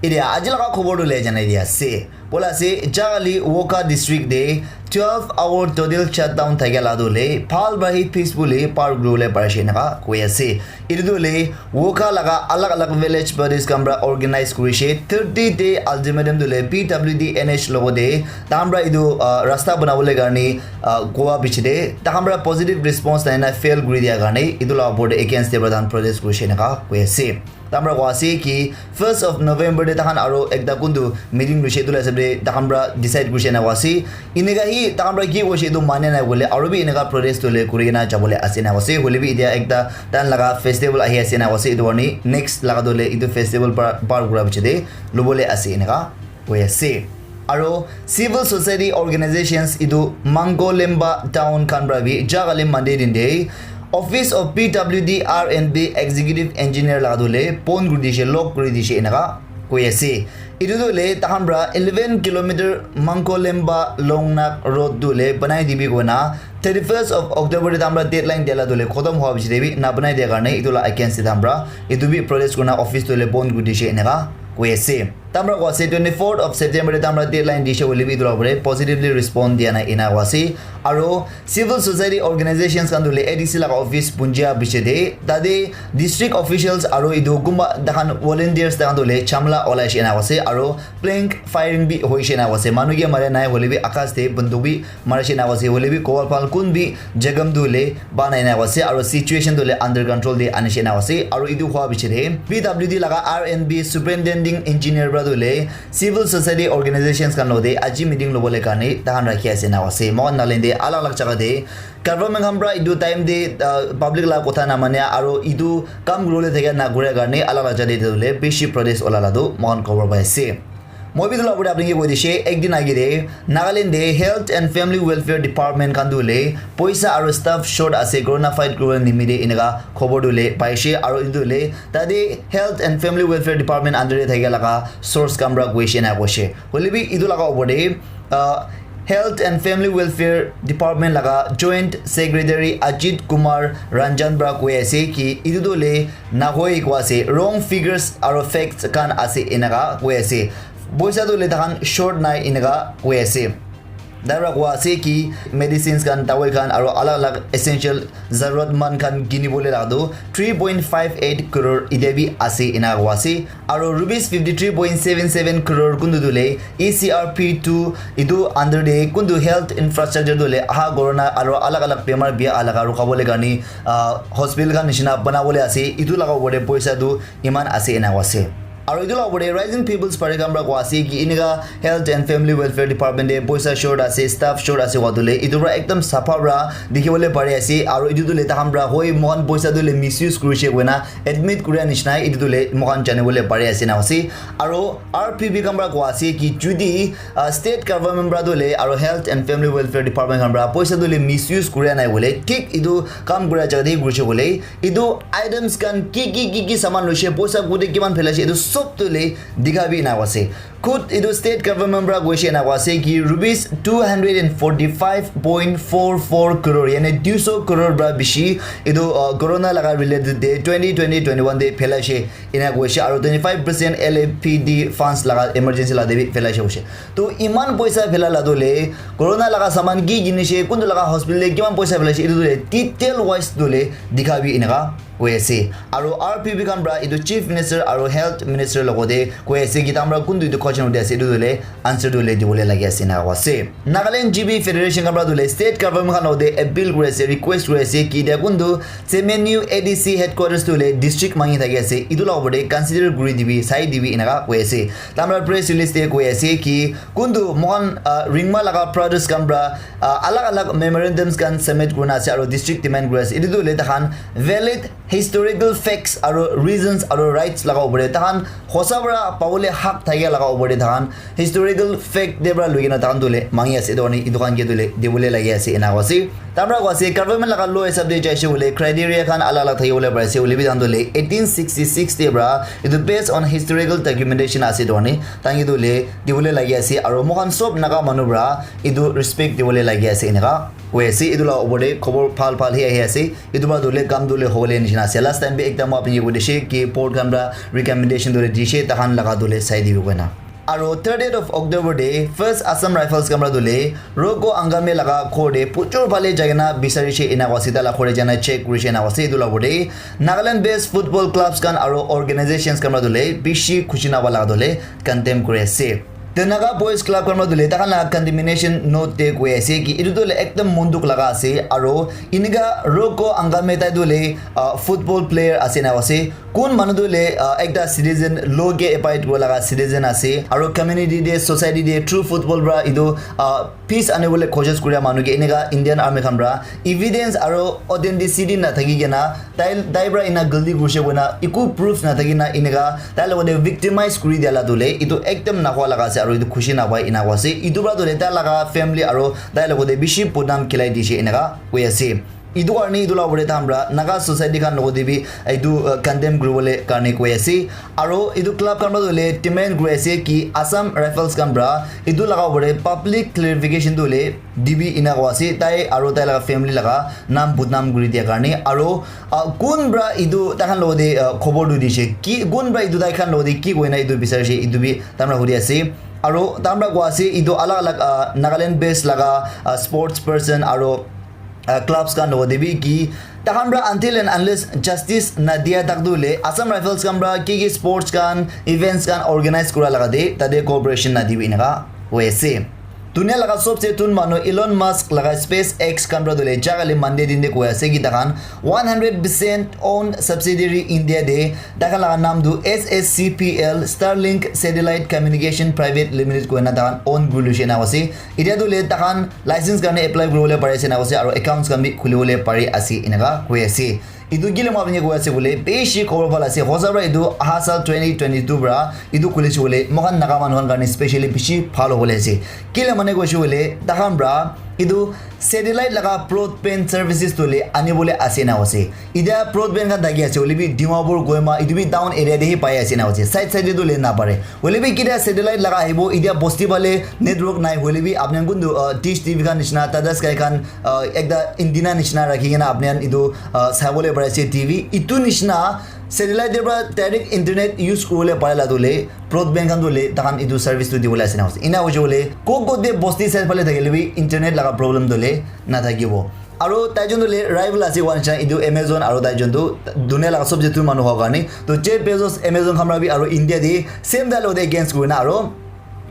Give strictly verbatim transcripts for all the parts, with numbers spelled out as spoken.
Etia aji laga khobor tu le janai dia ase. Bola ase, jagale Wokha district de twelve hour total shutdown thakia la tu le, bhal para hi peacefully par kuribole parishe eneka koi ase. Etu tu le Wokha laga alag alag village bodies khan para organize kurishe, thirty day ultimatum tu le P W D N H logo de, tahan para etu, ah, rasta banabole karne, ah, koa piche de, tahan para positive response nai na fail kuri dia karne, etu la opor de against de para tahan protest kurishe eneka koi ase. Tahan para koa ase ki first of November de tahan aro ekta kuntu meeting loise, etu la hisab de tahan para decide kurise ena koa ase. Eneka hi tahan para ki koise etu mane nai bole aro bi eneka protest tu le kuri kena jabole ase ena koa ase. Hoile bi etia ekta tahan laga festival ahi ase ena koa ase. Etu karne next laga tu le etu festival par, par kura piche de lobole ase eneka koi ase. Aro civil society organizations etu Mangolemba town khan para bi jagale Monday din de Office of P W D R and B Executive Engineer laga tu le pon kuri dishe, lock kuri dishe eneka koi ase. Etu tu le tahan para eleven kilometer Mangolemba Longnak road tu le banai dibi koina thirty first of October de tahan para deadline dia la tu le khotom hua piche de bi na banai dia karne etu la against de tahan para etu bi protest kurina office tu le bon kuri dishe eneka koi ase. Tahan para koa ase twenty fourth of September de tahan para deadline dishe hoile bi etu la opor de positively respond dia nai ena koa ase. Aro civil society organizations khan tu le A D C laga office punjia piche de tate district officials aro etu kunba tahan volunteers tahan tu le chamla olaishe ena koa ase. Aro blank firing bi hoishe ena koa ase. Manu ke mare nai hoile bi akas de banduk bi marishe ena koa ase. Hoile bi kobor pal kun bi jagam tu le banai ena koa ase aro situation tu le under control de anishe ena koa ase. Aro etu hua piche de P W D laga R and B superintending engineer para tu le civil society organizations khan lo de aji meeting lobole karne tahan rakhi ase ena koa ase. Moikhan Nagaland de alag alag jaga de government khan para etu time de, ah, public la kotha na mane aro etu kam kuribole thakia na kura karne alag alag jaga de tu le bishi protest ola la tu moikhan khobor pai ase. Moi bi etu la opor de apni ke koi dishe, ek din age de Nagaland de Health and Family Welfare Department khan tu le poisa aro staff short ase, corona fight kuribole nimite eneka khobor tu le paishe. Aro etu le tate Health and Family Welfare Department under de thakia laga source khan para koishe ena koishe. Hoile bi etu laga opor de, ah, Health and Family Welfare Department laga Joint Secretary Ajit Kumar Ranjan para koi ase ki etu tu le nahoi koa ase, wrong figures aro facts khan ase eneka koi ase. Poisa tu le tahan short nai eneka koi ase. Tai para koa ase ki medicines khan, dawai khan aro alag alag essential zaruratmand khan kinibole la tu three point five eight crore etia bi ase eneka koa ase. Aro rupees fifty three point seven seven crore kuntu tu le E C R P two etu under de kuntu health infrastructure tu le aha corona aro alag alag bemar bia aha laga rukha bole karne, ah, hospital khan nishina banabole ase. Etu laga opor de poisa tu eman ase ena koa ase. Aro etu la opor de Rising People's Party khan para koa ase ki eneka Health and Family Welfare Department de poisa short ase, staff short ase koa tu le etu para ekdam sapha para dikhi bole pari ase. Aro etu tu le tahan para hoi moikhan poisa tu le misuse kurishe koina admit kuria nishina etu tu le moikhan jani bole pari ase ena koa ase. Aro R P B khan para koa ase ki judi, ah, state government para tu le aro Health and Family Welfare Department khan para poisa tu le misuse kuria nai bole, thik etu kam kuria jaga de kurishe bole, etu items khan ki ki ki ki saman loishe, poisa kote kiman phelaishe, etu sob tu le dikha bi ena koa ase. Khud etu state government para koishe ena koa ase ki rupees two hundred and forty five point four four crore, yane dui so crore para bishi etu, uh, corona laga related de twenty twenty twenty one de phelaishe ena koishe, aro twenty five percent L A P D funds laga emergency laga de bi phelaishe koishe. To eman poisa phela la tu le corona laga saman ki kinishe, kuntu laga hospital de kiman poisa phelaishe, etu tu le detail wise tu le dikha bi eneka koi ase. Aro R P B khan para etu Chief Minister aro Health Minister logote koi ase ki tahan para kuntu etu question uthi ase, etu tu le answer tu le dibole lagi ase ena koi ase. Nagaland G B Federation khan para tu le state government khan logote appeal kuri ase, request kuri ase ki etia kuntu Semenyu A D C headquarters tu le district mangi thaki ase, etu la opor de consider kuri dibi, sai dibi eneka koi ase. Tahan para press release de koi ase ki kuntu moikhan, ah, Ringma laga products khan para, ah, alag alag memorandums khan submit kurina ase aro district demand kuri ase. Etu tu hoile tahan valid historical facts aro reasons aro rights laga opor de tahan hosa para pabole hak thakia laga opor de tahan historical fact de para lui kena tahan tu hoile mangi ase. Etu karne etu khan ke tu hoile dibole lagi ase ena koi ase. Tahan para koi ase government laga law hisab de jaise hoile criteria khan alag alag thaki bole pari ase. Hoile bi tahan tu hoile eighteen sixty six de para etu based on historical documentation ase etu karne tahan ke tu hoile dibole lagi ase, aro moikhan sob Naga manu para etu respect dibole lagi ase eneka koi ase. Etu la opor te khobor bhal bhal he ahi ase. Etu para tu le kam tu le hobole nishina ase. Last time bi ekta moi apni ke koi dishe ki board khan para recommendation tu le dishe, tahan laga tu le sai dibi koina. Aro thirtieth of October te first Assam Rifles khan para tu le Roko Angame laga ghor te puchur phale jai kena bisari she ena koise, tai la ghor te jai kena check kuri she ena koise. Etu la opor te Nagaland based football clubs khan aro organizations khan para tu le bishi khushi napa laga tu le condemn kuri ase. The Naga Boys Club khan para tu le takhan la condemnation note te koi ase ki etu tu le ekdam mon dukh laga ase, aro inika Roko Angame tai tu le, ah, football player ase na ase. Kun manu tu le, ah, ekta citizen, law ke abide kura laga citizen ase, aro community te, society te through football para etu, ah, peace ani bole koshish kura manu ke enika Indian Army khan para evidence aro authenticity na thaki kena tai, tai para ena galti kurishe koina eku proof na thaki na enika tai logote victimize kuri dia la tu le etu ekdam na hua laga ase, aro etu khushi na pai ena koi ase. Etu para tu le tai laga family aro tai logote bishi bodnam khilai dishe enika koi ase. Etu karne etu la opor te tahan para Naga society khan logote bi etu, uh, condemn kuribole karne koi ase. Aro etu club khan para tu le demand kuri ase ki Assam Rifles khan para etu laga opor te public clarification tu le dibi ena koi ase. Tai aro tai laga family laga nam bodnam kuri dia karne. Aro, uh, kun para etu takhan logote, uh, khobor tu dishe ki kun para etu tai khan logote ki koina etu bisari she etu bi tahan para hudi ase. Aro tahan para koi ase etu alag alag, uh, Nagaland based laga, uh, sports person aro, uh, clubs khan logote bi ki tahan para until and unless justice na dia tak tu le Assam Rifles khan para ki ki sports khan, events khan organize kura laga te tate cooperation na dibi enika koi ase. Dunia laga sobse thun manu Elon Musk laga SpaceX khan para tu le jaga le Monday din te koi ase ki tahan one hundred percent owned subsidiary India te takhan laga nam tu S S C P L Starlink Satellite Communication Private Limited koina tahan own kuri luishe na ase. Etia tu le tahan license karne apply kuribole pari ase na ase, aro accounts khan bi khulibole pari ase enika koi ase. Etu kile moi apni ke koi ase koile bishi khobor bhal ase. Hosa para etu aha sal twenty twenty-two para etu khulishe koile moikhan Naga manu khan karne specially bishi bhal hobole ase. Kile mane koishe koile tahan para etu satellite laga broadband services tu le anibole ase na ase. Etia broadband khan thaki ase hoile bi Dimapur, Kohima etu bi town area te hi pai ase na ase. Side side te tu le na pare. Hoile bi kitia satellite laga ahibo, etia bosti phale network nai hoile bi apni khan kuntu, uh, Dish T V khan nishina, Tata Sky khan, uh, ekta antenna nishina rakhi kena apni khan etu, uh, sabole pari ase T V. Etu nishina satellite te para direct internet use kuribole pare la tu le broadband khan tu le takhan etu service tu dibole ase na ase. Ena hoishe koile ko ko te bosti side phale thakile bi internet laga problem tu le na thakibo. Aro tai jon tu le rival ase one shot etu Amazon aro tai jon tu dunia laga sobse thun manu hoa karne. To Jeff Bezos Amazon khan para bi aro India te same tai logote against kurina aro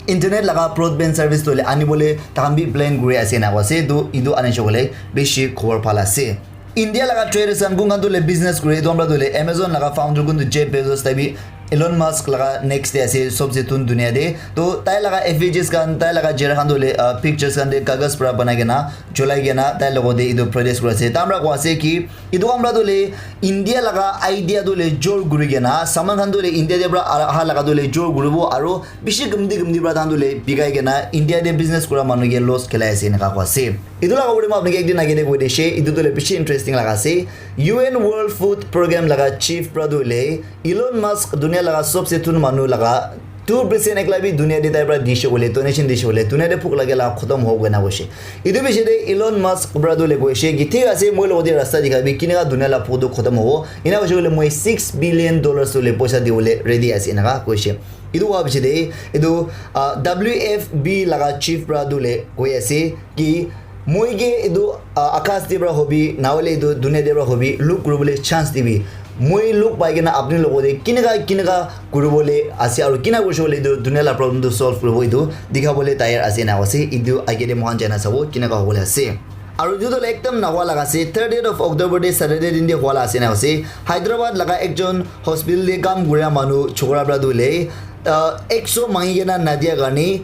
internet laga broadband service tu le anibole takhan bi plan kuri ase na ase. Tu etu anishe koile bishi khobor bhal ase. India laga traders khan kun khan tu le business kure etu khan para tu le Amazon laga founder kun tu Jeff Bezos tai bi Elon Musk laga next te ase sobse thun dunia te. To tai laga effigies khan, tai laga chehra khan tu le, uh, pictures khan te kagas para banai kena cholai kena tai logote etu protest kuri ase. Tai para koi ase ki etu khan para tu le India laga idea tu le jor kuri kena saman khan tu le India te para aha laga tu le jor kuribo aro bishi gumdi gumdi para tahan tu le bikai kena India te business kura manu ke loss khilai ase enika koi ase. Etu laga opor te moi apni ke ekdin age te koi dishe, etu tu le bishi interesting laga ase. U N World Food Program laga chief para tu le Elon Musk dunia laga sobse thun manu laga two percent ekla bi dunia te tai para dishe koile, donation dishe koile, dunia te bhuk lage la khotom hobo koina koishe. Etu bishi te Elon Musk para tu le koishe ki thik ase, moi logote rasta dikhabi, kineka dunia la bhuk tu khotom hobo. Ena koishe koile moi six billion dollars tu le poisa dibole ready ase eneka koishe. Etu hoa bishi te etu, ah, W F P laga chief para tu le koi ase ki moi ke etu, ah, akas te para hobi, na hoile etu dunia te para hobi, look kuribole chance dibi. Moi look pai kena apni logote kineka, kineka kuribole ase, aru kina kurishe koile etu dunia la problem tu solve kuribo, etu dikhabole tayar ase na ase. Etu age te moikhan jai na sabo kineka hobole ase. Aru etu tu ekdam nahua laga ase, thirtieth of October te Saturday din te hua la ase na ase. Hyderabad laga ekjon hospital te kam kuria manu chokra para tu le, ah, ekso mangi kena nadia karne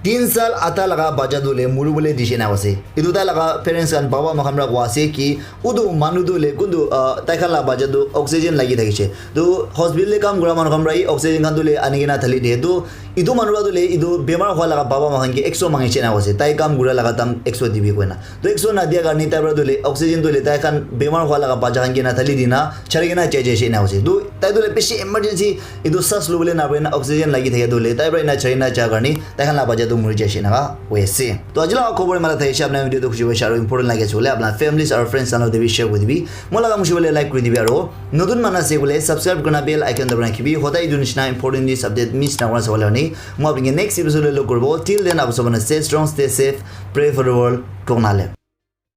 tin sal ata laga bacha tu le muribole dishe na ase. Etu tai laga parents khan, baba ma khan para koa ase ki utu manu tu le kuntu, ah, tai khan la bacha tu oxygen lagi thakishe. Tu hospital te kam kura manu khan para hi oxygen khan tu le ani kena thali diye. Tu etu manu para tu le etu bemar hua laga baba ma khan ke ekso mangishe na ase. Tai kam kura laga dam ekso dibi koina. Tu ekso nadia karne tai para tu le oxygen tu le tai khan bemar hua laga bacha khan ke na thali dina, chari kena jai jaishe na ase. Tu tai tu le bishi emergency etu saas lobole na pare na oxygen lagi thake tu le, tai para ena chari na ja karne, tai khan la bacha to mori jaise enaka hoi ase. To aji laga khobor imara thaise, apna video to khushi paise aru important lage ase koile apna families aru friends khan logot bi share kuri dibi. Moi laga mushi bole like kuri dibi aru notun manu ase koile subscribe kurina bell icon dabai rakhibi. Hodai etu nishina important news update miss na kurina sabole karone moi apni ke next episode te log koribo. Till then, apu sabone stay strong, stay safe, pray for the world. Tonale.